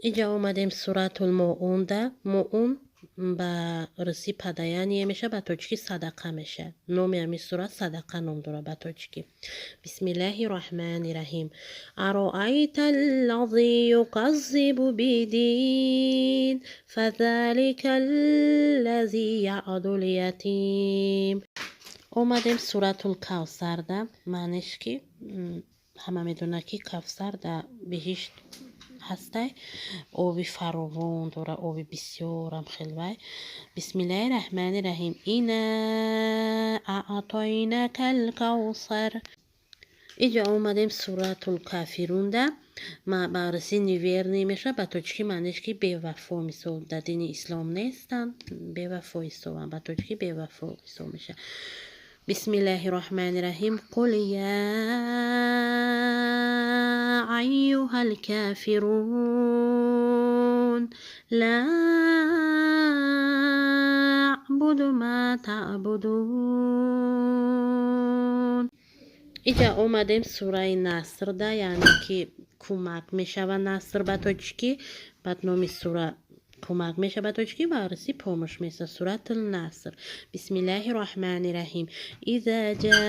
Иҷа омадем Суратул Моунда. Моун ба русӣ подаяние меша, ба тоҷикӣ садақа меша. Номи ҳамин сура садақа ном дорад ба тоҷикӣ. Бисмиллаҳи роҳмани раҳим. Ароайта аллази юказзибу бидин, фазалика аллази яъдул ятим. Омадем Суратул Кавсарда. Маънеш ки ҳама медонад, ки Кавсар дар биҳишт ҳастай, оби фаровон дора, оби бисёрам хел вай. Бисмиллаҳи раҳмани раҳим. Ина аътойнака алкавсар. Иҷа омадем Суратул Кафирунда. Ба русӣ неверный мешавад, ба тоҷикӣ маънеш ки бевафо, мисол, дар дини ислом нестанд, бевафо ҳисобанд, ба тоҷикӣ бевафо ҳисоб мешавад. Бисмиллаҳи роҳмани раҳим. Қул я айюҳа алкофирун, ла аъбуду ма таъбудун. Иҷа омадем сураи Насрда, яъне ки кӯмак мешава. Наср ба тоҷикӣ, баъд номи сура кӯмак мешава ба тоҷикӣ ва русӣ помощь меса. Суратул Наср. Бисмиллаҳи роҳмани раҳим. Иза ҷаа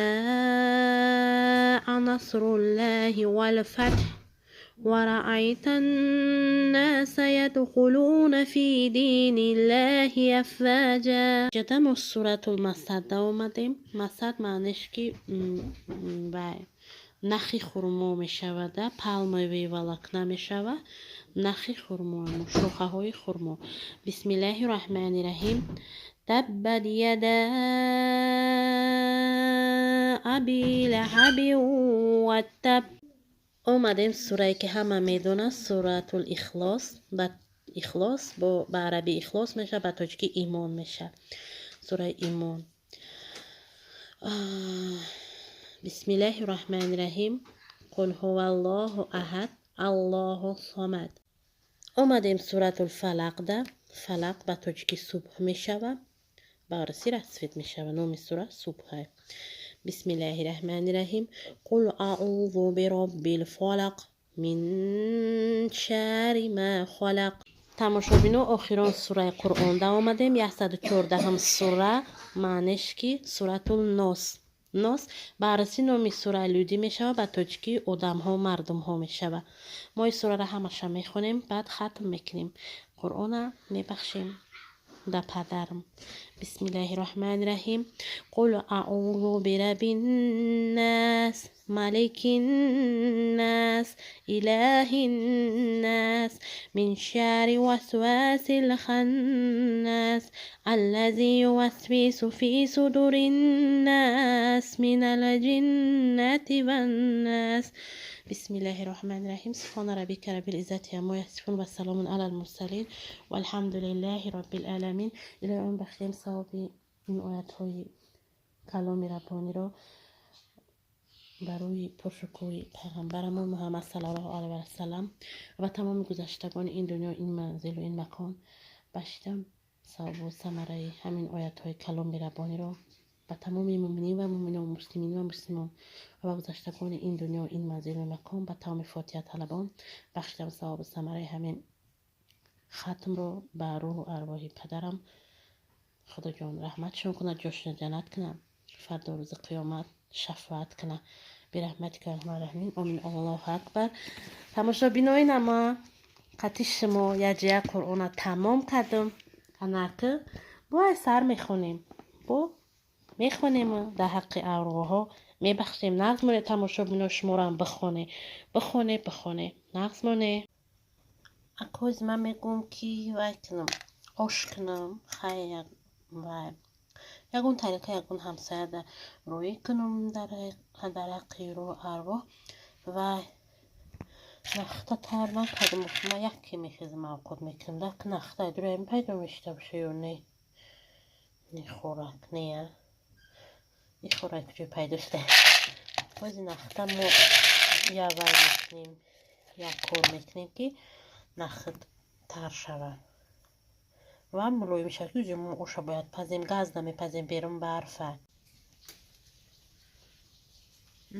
насруллаҳи валфатҳ, ва раайта аннаса ядхулуна фи дини ллаҳи афваҷа. Ҷада мо Суратул Масадда омадем. Масад маънеш ки вай нахи хурмо мешавада, пальмовые волокна мешава, нахи хурмо, шохаҳои хурмо. Бисмиллаҳи роҳмани раҳим. Таббат яда аби лаҳабин ваттаб. Омадем сурае ки ҳама медонад, Суратул Ихлос. Ба ихлос, ба арабӣ ихлос мешавад, ба тоҷикӣ имон мешавад, сураи Имон. Бисмиллаҳи роҳмани раҳим. Қул ҳува аллоҳу аҳад, аллоҳу сомад. Омадем Суратул Фалақда. Фалақ ба тоҷикӣ субҳ мешавад, ба русӣ рассвет мешавад. Номи сура субҳа. Бисмиллаҳи раҳмани раҳим. Қул аъузу бироббил фалақ, мин шарри ма халақ. Тамошобино, охирон сураи Қуръонда омадем, 114-ҳам сура. Маънеш ки Суратул Нос. Нос ба арасӣ номи сура люди мешавад, ба тоҷикӣ одамҳо, мардумҳо мешавад. Мо ин сураро ҳамаша мехонем, баъд хатм мекунем Қуръона, мебахшем да падарам. Бисмиллаҳи роҳмани раҳим. Қул аъузу бираббиннас, маликиннас, илаҳиннас, мин шарри васвасил ханнас, аллази ювасвису фи судуриннас, минал ҷиннати ваннас. Бисмиллаҳи роҳмани раҳим. Субҳона раббика раббил иззати аммо ясифун, вассаломун алал мурсалин, валҳамдулиллаҳи роббил аламин. Илоҳи он бахшем савоби ин оятҳои каломи раббониро барои пуршукӯҳи пайғамбарамон Муҳаммад саллаллоҳу алайҳи васалам ва тамоми гузаштагони ин дунё, ин манзилу ин макон бахшидам. Савобу самараи ҳамин оятҳои каломи раббониро ба тамоми муъминин ва муъминон, муслимин ва муслимон ва ба гузаштагони ин дунё, ин манзилу макон, ба тамоми фотиҳаталабон бахшидам. Савобу самараи ҳамин хатмро ба рӯҳу арвоҳи падарам, Худоҷон раҳматшон кунад, ҷошона ҷаннат кунад, фардо рӯзи қиёмат шафоат кунад. Бираҳматика арҳамар. Омин. Аллоҳу акбар. Тамошобинои нама, қати шумо яҷия Қуръона тамом кардам. Анаки бо ай сар мехонем, бо мехонем, дар ҳаққи арвоҳҳо мебахшем. Нағз моне, тамошобино, шуморам бихоне, бихоне, бихоне, нағз моне. Акози ман мегӯм ки вай кунам, ош кунам, хай, вай ягон тариқа ягон ҳамсояда рӯӣ кунам дар ҳаққи рӯҳу арвоҳ. Вай нахта тар накардам. Ман яке мехезам, авқот мекунам, дак нахта дураем пайдо мешида боша ё не? Не, хӯрак не, и хӯрак ҷой пайдо шуда. Бози нахта мо я вай мекунем, як кор мекунем, ки нахт тар шавад ва мулоим шавад, ки мо оша бояд пазем, газ намепазем, берун барфа.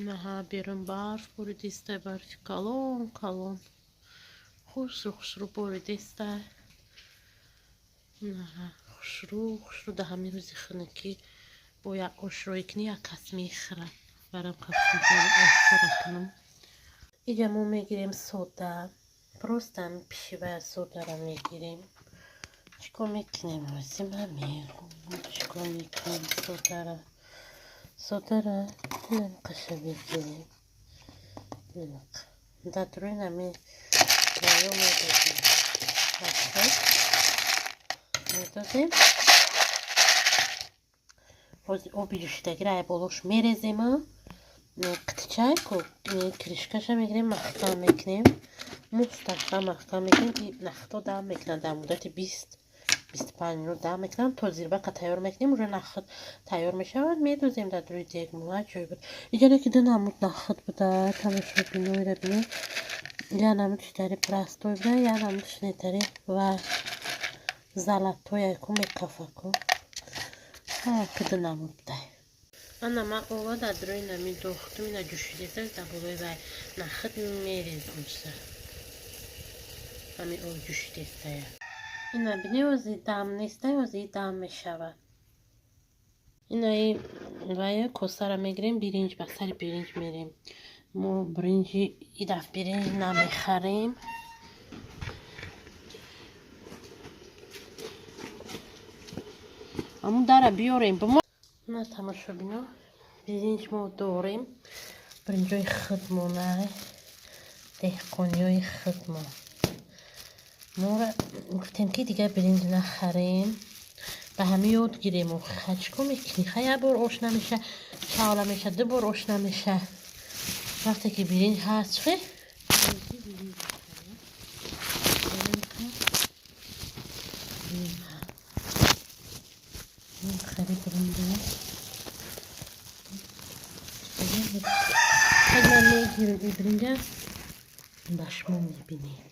Наҳа, берун барф буридиста, барфи калон калон. Хушрӯ хушрӯ боридеста. Хушрӯ хушрӯ да ҳамин рӯзи хунукӣ бо як ошрӯӣ кунӣ, як кас мехӯрад. Барам ошро кунам. Иҷа мо мегирем сода. Просто пишивая содаро мегирем. Чикор мекунем? Ҳозир ман мегӯм чикор мекунем содара. Содара инамқаша мегирем. Дар рӯи нами раё медозем. Медозем. Ҳозир оби ҷӯшидагиро ай болош мерезем. Қитчай ку кришкаша мегирем, маҳкам мекунем. Мустаҳкам маҳкам мекунем, ки нахто дам мекунад дар муддати 20-25 минут дам мекунам, то зирбақа тайёр мекунем, уже нахӯд тайёр мешавад, медозем дар рӯи дег. Ҷой буд. Иҷа ки ду намуд нахӯд буда, тамошобиноира бинед. Я намудш тари простой буда, я намудш нетари ва золотоя ку мекафаку. Ки ду намуд буда. Ана ман ова дар рӯи нами дохтум, ина ҷӯшидеста, дар болои вай нахӯд мерезумса. Ҳамин об ҷӯшидестая. Ина бинед, ози дам нестай, ози дам мешавад. Инаи вая косара мегирем, биринҷ ба сари биринҷ мерем. Мо биринҷи и даф биринҷ намехарем. Аму дара биёрем. На тамошобино, биринҷ мо дорем. Биринҷои худмона, деҳқониҳои худмон. Мора гуфтем, ки дигар биринҷ нахарем. Ба ҳама ёд гирем. Чикор мекунӣ? Ха, як бор ош намеша, чавла меша, ду бор ош намеша. Вақте ки биринҷ ҳаст, чӣ? Хари биринҷа. Ман мегирам и биринҷа, ба шумо мебинем.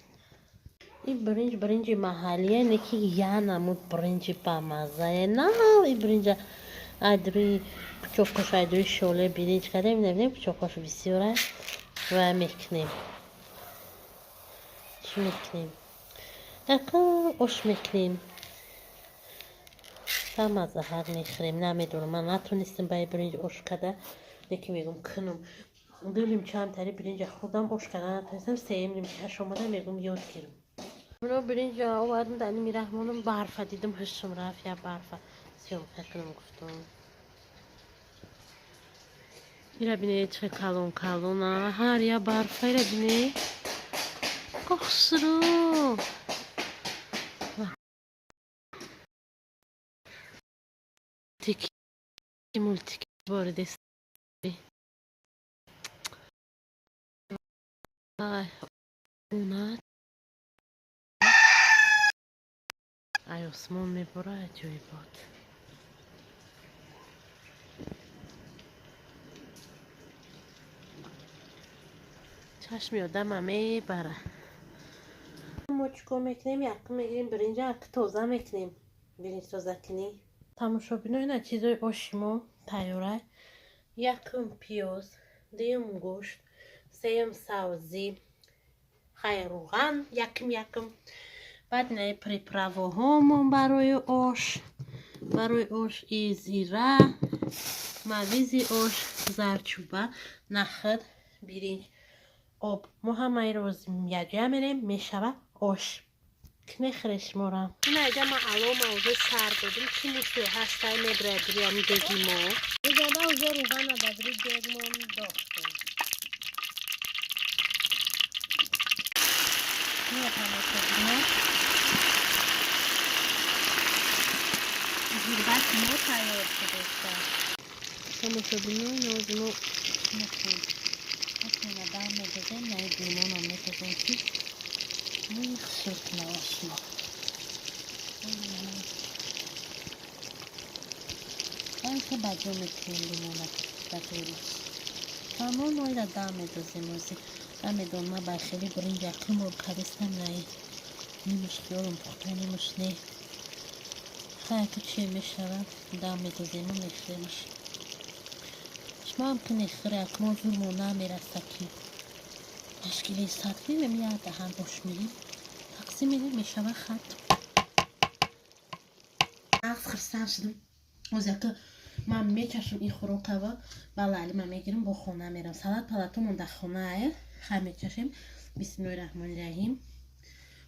Ин биринҷ биринҷи маҳаллие, не ки я намуд биринҷи бамаззае. На, ин биринҷа айдури пучоқош, айдури шоле биринҷ кардем, набинем, пучоқош бисёра ва мекунем. Чӣ мекунем? Яка ош мекунем. Бамаззаҳак мехӯрем. Намедонам, ман натонистам ба ин биринҷ ош карда, лекин мегӯм кунам. Ду лимчаам тари биринҷа хӯрдам, ош карда натонистам, сеюм лимчааш омада, мегӯм ёд гирам. Мино биринҷа овардам, дар ними раҳмонам барфа дидам, ҳушам рафт, я барфа съёмка кунам гуфтам. Ира бинед, чӣ калон калона, ҳар я барфа ира бинед. Хушрӯ. Тики мултики боридест. Она ай осмон мебора, аҷоибот. Чашми одама мебара. Мо чикор мекунем? Якум мегирем биринҷа, як тоза мекунем. Биринҷ тоза кунӣ. Тамошобино, ина чизои оши мо тайёра. Якум пиёз, дуюм гӯшт, сеюм савзӣ, хай рӯған, якум якум. Баъд инаи приправаҳомон барои ош, барои ош и зира, мавизи ош, зарчуба, нахӯд, биринҷ, об. Мо ҳамаиро якҷоя мерем, мешава ош. Мехӯре шуморо. Ина иҷа ман алома уже сар додим, чӣ мусе ҳастай мебурад дури ами деги мо. Иҷада уже рӯғана дар дури дегмон дохтем. Тамошобино, зирбаки мо тайёр шудааст. Тамошобино, нози мо мекунем. Ошмона дам медозем, наи лимонам медозем, ки мӯи хушур кунад ошмо. Ки ба ҷо мекунем лимона ба ҷои. Тамом, мо ира дам медозем ози. Намедонам, ман ба хеле биринҷ якум бор кардистам, наи нимаш хиёлам пухта, нимаш не. Хай, ку чи мешавад, дам медозему мехӯремаш. Шумоам ки мехӯре, акмо зурмо намераса, ки ташкили сад кунем, як даҳан ош мегирем. тақсим медем, мешава хат. Ағз хирсан шудам. Оз яка ман мечашам ин хӯрокава, ба Лайли ман мегирам, бо хона мерам. Салат палатомон дар хонае, хай мечашем. Бисмиллоҳи раҳмони раҳим.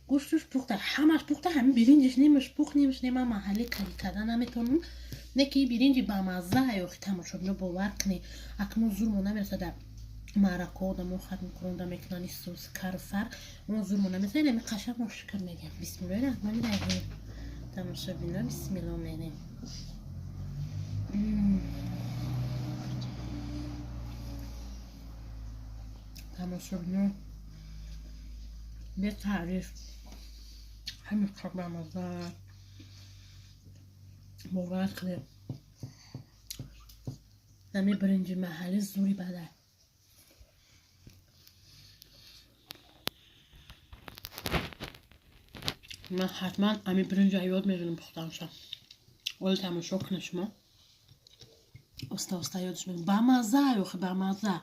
Гӯштуш пухта, ҳамаш пухта, ҳамин биринҷиш нимаш пухт, нимаш не. Ман маҳалли кари карда наметавонам, не ки биринҷи бамазза. Охи, тамошобино, бовар кунед, акнун зурмо намерасад. Дар маърака одамо хат мекунонда мекунанд исус карфар, мо зурмо намерасад. Инами қашанг мо шукр мегӯям. Бисмиллоҳи раҳмони раҳим. Тамошобино, бисмилло мерем. Тамошобино, бетаъриф, ҳамин қад бамазза, бовар кунед, ҳамин биринҷи маҳаллӣ зури бада. Ман ҳатман ҳамин биринҷа ёд мегирам пухтанша. Оли тамошо кунед шумо, оста оста ёдш мегирам. Бамазза, охи, бамазза.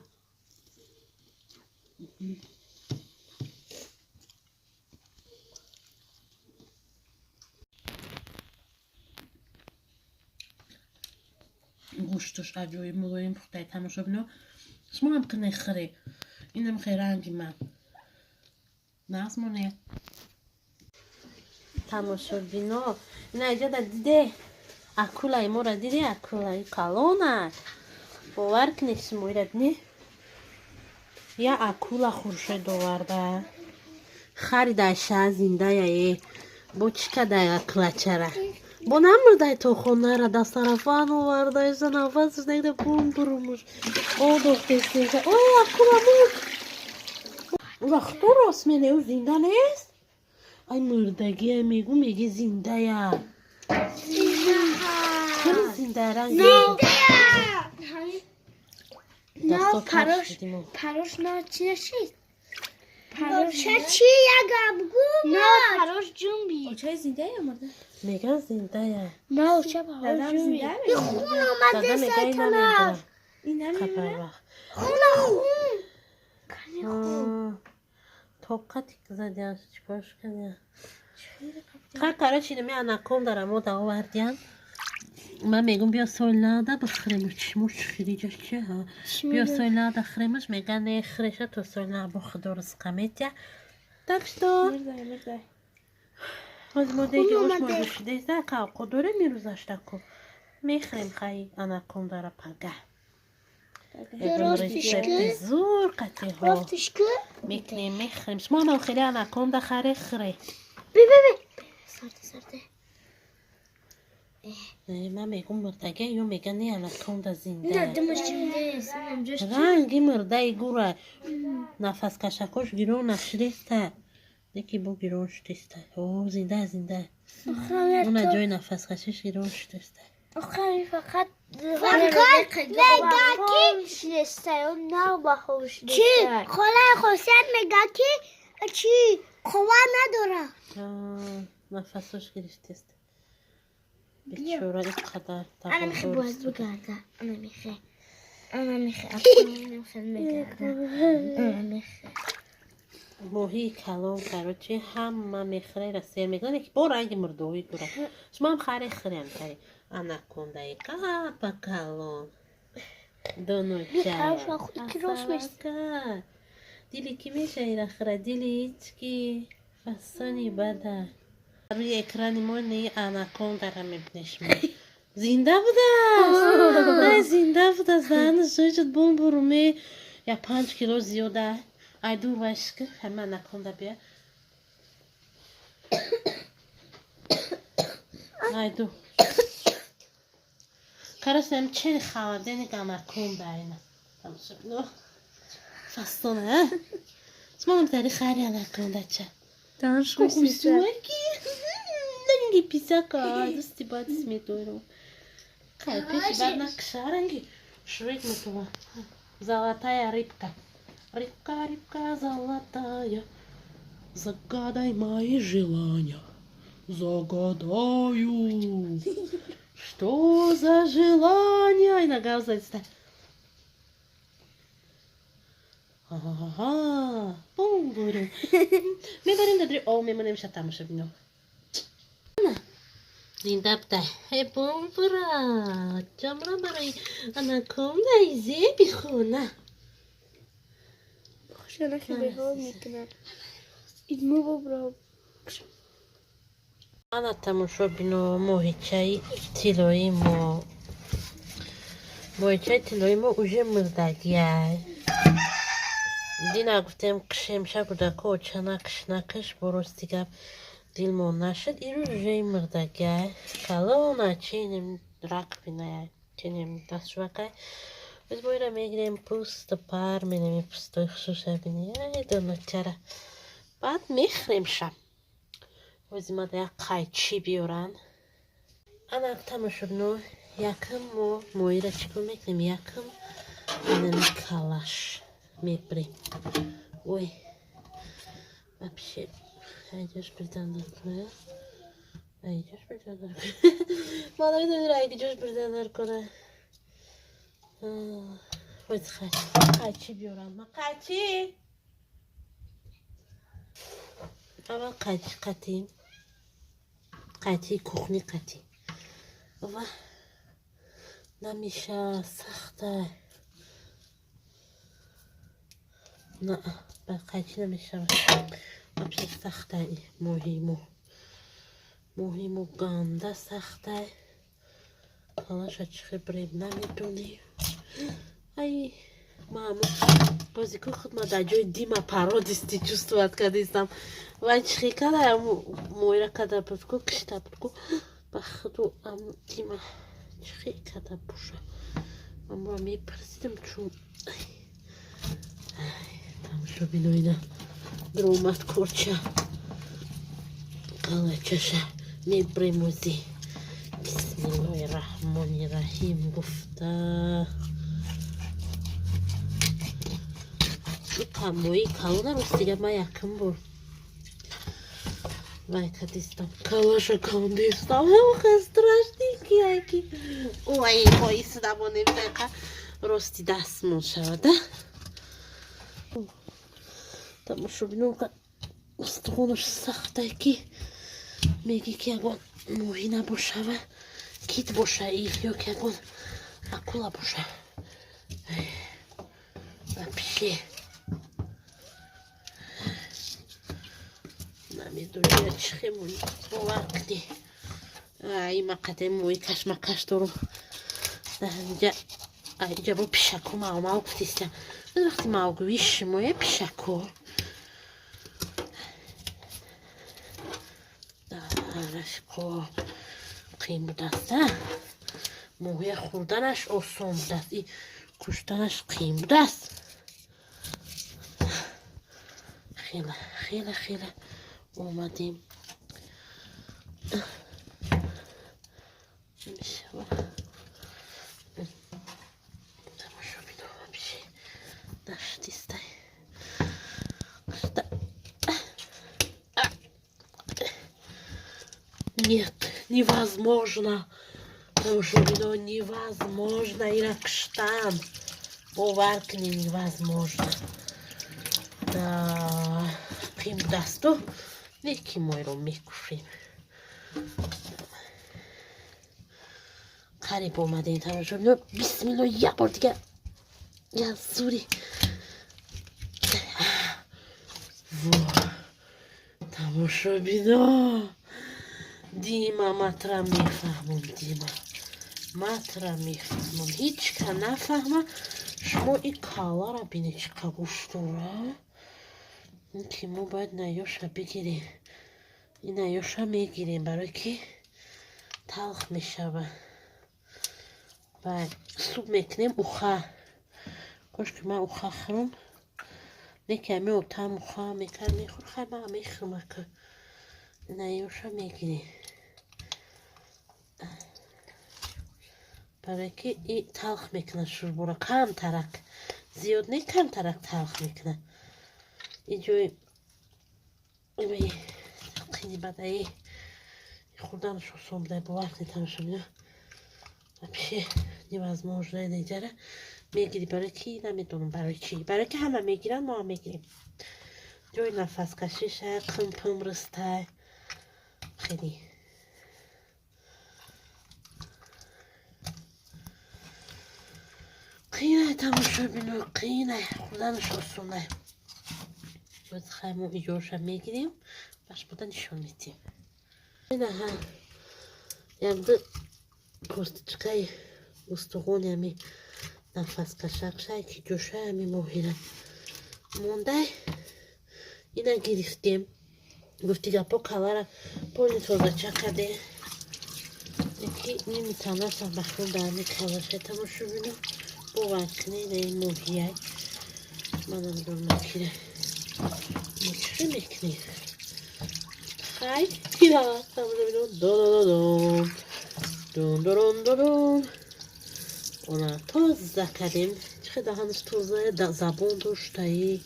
Гӯштуш аҷоиб мулоим пухтаи. Тамошобино, шумо ҳам кунед, хӯре. Инам хе ранги ман нағз монед. Тамошобино, ина иҷода диде, акулаи моро диде, акулаи калона. Бовар кунед, шумо ира дине, я акула Хуршед оварда, харидаша, зиндаяе. Бо чӣ кадай акулачара? Бо намурдай, то хонара дастарафан овардаиса, нафасш негда, бум бурумуш одохтесеша. Ой, акула мурд. Ура хто рост мене, ӯ зинда нест. Ай, мурдагия мегу, меги зиндая. Чаро зинда ранг? На парош, парош на чӣ нашид? Парош чӣ ягам гу? На парош ҷунби. Оча зиндая ё мурда? Меган зиндая. На оча парош ҷунби. Хун омаде сайтана. Ин намемира? Хун, хун. Кани хун. Тоқати задиан, чикорш кардиан? Ха, короче, инами анаконда мо да овардиан. Ман мегум, биё сойлада бихӯремш, чишмош хириҷаш чи ҳа, биё сойлада хӯремаш. Меган, не хӯреша, то сойлада бо худо ризқа метия. Так что ҳозир мо деги ош мо ҷӯшидеста, қавқо дорем мирӯзаштаку мехӯрем. Хай, анакондара пага рецепти зур қатиҳо мекунем, мехӯрем. Шумо ҳам хеле анаконда харе, хӯре. Би би би. Сарде, сарде. Ман мегум мурдага, ё мега не, анаконда зинда. Ранги мурдаи гура, нафаскашакош гирон нашудеста, неки бо гирон шудеста. О, зинда, зинда. Уна ҷои нафаскашиш гирон шудеста. Фақат мега ки чӣ холаи Хосият мега ки чӣ қувва надора. Нафасош гирифтест, бечора, ин қадар. Ана мехе бояд бигарда. Ана мехе. Ана мехе. Ана мегарда. Ана мехе. Моҳии калон, короче, ҳама мехӯра, сер мекунад, ки бо ранги мурдовӣ дора. Шумо ҳам харе, хӯрем харе анакондаи капа калон доноча. Дили ки меша ира хӯра, дили ҳички фасони бада. Рӯи экрани мо не анакондара мебинед шумо. Зинда будааст, ай, зинда будааст. Даҳанаш шуд бумбуруме, я 5 кило зиёда. Ай, дур вайшка, ҳама анаконда бия. Ай, ду короче, ам чени холодильник анаконда ина. Ну, фасона, шумо тари хари анакондача. Ранги писака, дӯсти бад медорам. Хай, пеши бад накша, ранги шрек метова. Золотая рыбка. Рыбка, рыбка золотая, загадай мои желания. Загадаю. Что за желание? Ина гав задиста. Ха-ха-ха. Бумбуру. Мебарем дар об мемонем ша тамошобино. Зинда буда. Э бумбура. Ҷамра барои анакондаи зеби хона. Хушана хеле мекунад. Идму бобро. Ана тамошобино моҳичаи тиллоии мо. Моҳичаи тиллоии мо уже мурдагиай. Дина гуфтем кишемша кӯдако оча накиш накиш бо рости гап дилмон нашуд. Ирӯз уже мурдагиай. Калона чинем рак бинай чинем дастшувакай. Оз мо ира мегирем пӯсту пар менем пӯстои хушуша бини. Ай доночара. Баъд мехӯремша. Ози мада як қайчӣ биёранд. Ана тамошобино якам мо моҳиро чӣ кор мекунем? Якам инами калаш мебирем. Ой, вообще, айҷош бирдан дар куна. Айҷош бирдан дар куна. Ма намедонам айҷош бирдан дар куна. Ой, қайчӣ биёрам. Ма қайчӣ. Аввал қайчӣ қатим. Қайчии кухни қатим. Ва намеша сахта. На, ба қайчӣ намешавад. Вообще сахта моҳимо. Моҳимо ганда сахта. Калаша чихе брем намедонем. Ай, мамо, бозико худ ма дар ҷои Дима пародисти чувствовать кардистам. Вай чихе када моира када буд ку кишта буд ку ба худу ам Дима чихе када буша. Ман мепурсидам чун тамошобино ина даромад корча калачаша мебрем ози. Бисмиллоҳи раҳмони раҳим гуфта. Моҳии калона рости гап ман якум бор вай кадистам. Калаша кандистам. Ҳамаха страшненький яки. Ой, ой, сидамонем дақиқа рости дастмон шавада. Тамошобино устухонаш сахтае ки мегӣ ки ягон моҳӣ набошава, кит боша ё ки ягон акула боша. Вообще намедонӣ чихе бовар кунӣ. Ай ма қадем моҳи кашмакаш дорум. Инҷа инҷа бо пишако мау-мау гуфтистам. Вақти мавгӯии шумое пишако. Арашко қиин будаст, а? Моҳия хӯрданаш осон будаст, и куштанаш қиин будаст. Хеле, хеле, хеле омадем. Намешава. Тамошобино вообще наштистай. Нет, невозможно. Тамошобино невозможно. Ира киштан. Бовар кунӣ невозможно. Да, қиин будасту. Неки моҳиро мекушем. Қариб омадем тамошобино. Бисмилло як бор дига. Я зури. Во. Тамошобино. Дима матра мефаҳмам, Дима. Матра мефаҳмам. Ҳеҷ ка нафаҳма. Шумо и калара бинед чӣ қа гӯшт дора. Ки мо бояд наёша бигирем. Ин наёша мегирем барои ки талх мешава. Баъд суп мекунем уха. Кош ки ман уха хӯрам. Не ки ами отам уха мекард мехӯрд, хай ман мехӯрам ака. Наёша мегирем. Барои ки и талх мекунад шӯрборо камтарак. Зиёд не камтарак талх мекунад. И ҷои қини бадаи хӯрданаш осон буда бовар кунед тамошобино. Вообще невозможно неҷара. Мегирӣ барои ки, намедонам барои чӣ. Барои ки ҳама мегиранд, мо ҳам мегирем. Ҷои нафаскашиша қимпим рыстай. Хеле. Қиинай, тамошобино, қиинай, хӯрданаш осонай. Боз хай мо иҷорша мегирем, баш буда нишон медиҳем. Инаҳа якду косточкаи устухони ами нафаскашакшай, ки ҷошай ами моҳира мондай, ина гирифтем. Гуфти гапо, калара поли тозача каде, ки ними танасам бахрон дар ами калаша, тамошобино, бовар кунед, ин моҳияй. Ман намедонам, кира мо чӣ мекунем. Хай, ира тамошобино, додододон дун дурун дурун, она тоза кардем. Чӣ хел даҳанаш тоза, забон доштаи,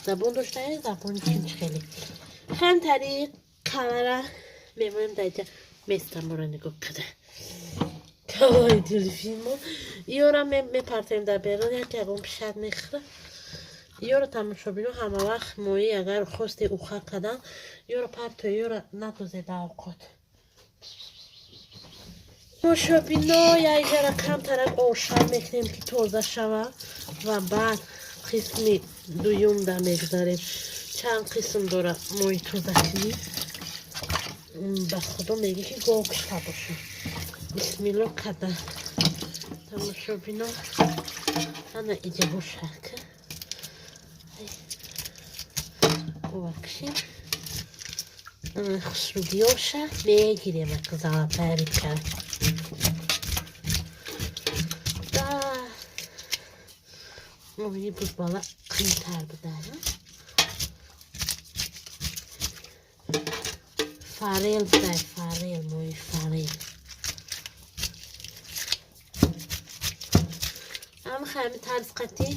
забон доштаи, забони чӣ хеле. Ҳамтари калара мемоем даҷа местамора нигоҳ када. Калаи делфинмо ёра мепартем дар берун, як ягон пишак мехӯра ёра. Тамошобино, ҳама вақт моҳӣ агар хосте уха кардан, ёра парто, ёра надозе да овқот. Тамошобино, яйҷара камтарак ошар мекунем, ки тоза шава, ва баъд қисми дуюмда мегузарем. Чанд қисм дора моҳи тозакунӣ. Ба худо, мегӣ ки гов кушта бошем. Бисмилло када, тамошобино, ана иҷа бошак овакшем, ана хушрӯгиёша мегирем, ака золотая рыбка да. Моҳи бузбала қиинтар буда. Форель будай, форель, моҳи форель. Ам хами тарз қатӣ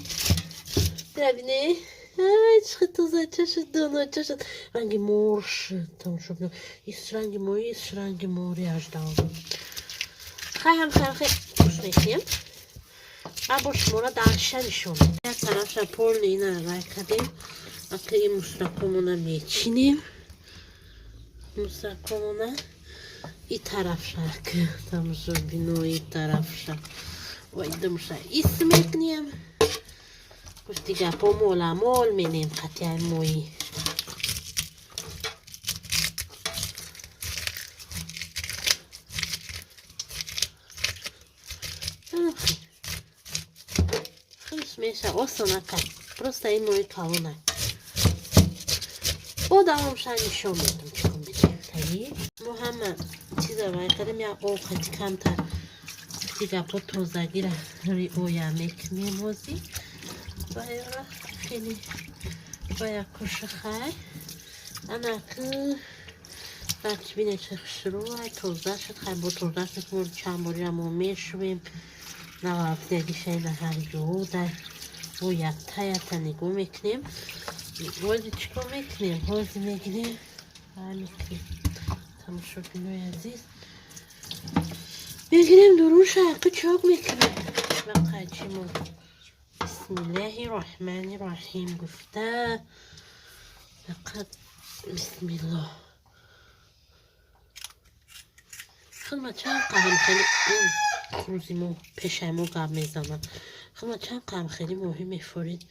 бинабине. Ай, чӣ тозача шуд, донача шуд, ранги мор шуд. Тамошобино, ис ранги моҳи, ис ранги мори аждаҳо. Хай, ҳам хай, хай, пуш мекунем. Бо шуморо дарша нишон. Як тарафша полный ина рай кардем. Ака ин мусракомона мечинем, мусракомона. И тарафша, тамошобино, и тарафша вайдамша ис мекунем. Гуфти гапо, моламол менем қатъияи моҳӣ. Худш меша, осонака, просто ин моҳи калона. Бо давомша нишон медам, чикор метавӣ. Мо ҳама чиза вай кардем, як овқати камтар. Гуфти гапо, тозагира риоя мекунем. Ҳозир вайра хеле ба як кошихай анаки бач бине, чӣ хушрӯай, тоза шуд. Хай, бо тоза шуд, мо чанд борира мо мешӯем. Навафтягишай наҳарҷодай бо якта якта нигоҳ мекунем. Ҳозир чӣ кор мекунем? Ҳозир мегирем, вай мекунем. Тамошобинои азиз, мегирем, дурунша яка чок мекунем ва қайчимо. Бисмиллаҳи роҳмани роҳим гуфта, фақат бисмиллоҳ. Худма чанд қаҳм хеле ин хурӯзи мо пешаи мо гап мезанад. Худма чанд қаҳм хеле моҳӣ мефорид.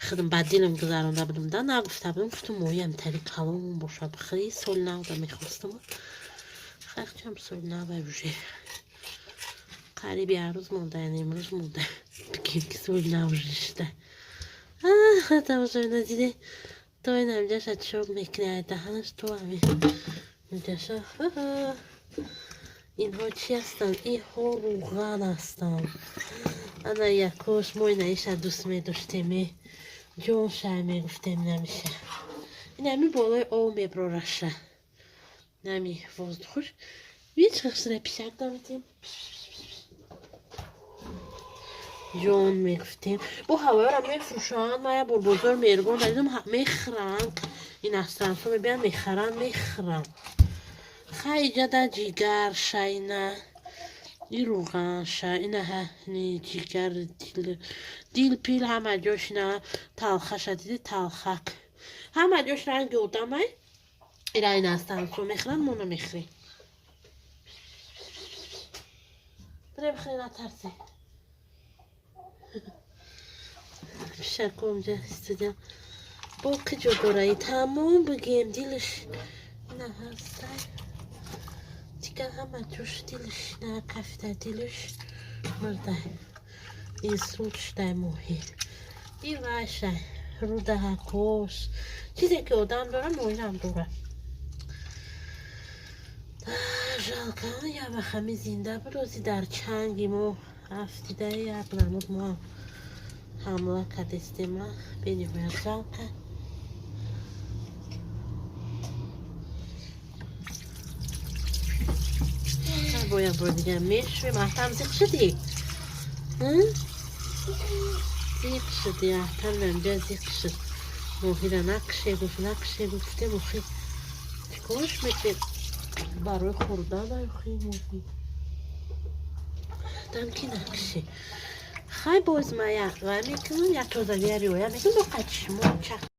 Худам ба дилам гузаронда будам да, нагуфта будам. Гуфтам, моҳиам тари калон бошад. Хеле соли навда мехостам. Хайчам соли навай уже қариби як рӯз монда, яъне имрӯз монда, бигем ки соли нав уже шуда. Тамошобина, диде, то ин амҷаша чок мекунӣ, ай даҳанаш то ами инҷаша. Инҳо чӣ ҳастанд? Инҳо рӯған ҳастанд. Ана якош мо инаиша дӯст медоштем, ҷон шай мегуфтем, намиша. Инами болои об меброраша, нами воздухуш вич хашра пишак даметем, ҷон мегуфтем. Бо ҳавоёра мефурӯшанд. Ма як бор бозор Меҳргон дидам, мехӯранд. Ин астрансо мебиёнд, мехаранд, мехӯранд. Хай, иҷада ҷигар шайна. И рӯғанша, инаҳа ҷигар, дил, пил, ҳама ҷош ина талхаша диди, талхак. Ҳама ҷош ранги одамай. Ира ина астансо мехӯранд, мо намехӯрем. Бира бихӯри, натарси. Пишако инҷа истодиям. Бо киҷо дораи тамом бигем, дилаш ина ҳастай. Дигар ҳама ҷош дилаш на кафта, дилаш мурдай. Инсулт шудай моҳӣ. И вашай рӯдаҳакош. Чизе ки одам дора, моҳирам дора. Жалко, як вақт ҳами зинда буд, ози дар чанги мо афтида, як намуд мо ҳамла кардестема, бениҳоят жалко. Бояд бори дигар мешӯем. Аҳтам, зиқ шудӣ? Зиқ шудӣ, Аҳтам инҷа зиқ шуд. Моҳира накше гуфт, накше гуфтем, охи чикорш мекунем? Барои хӯрдан охи моҳӣ. Там ки накши. Хай, боз ма як вай мекунам, як тозагия риоя мекунам, бо қачи шумо чак.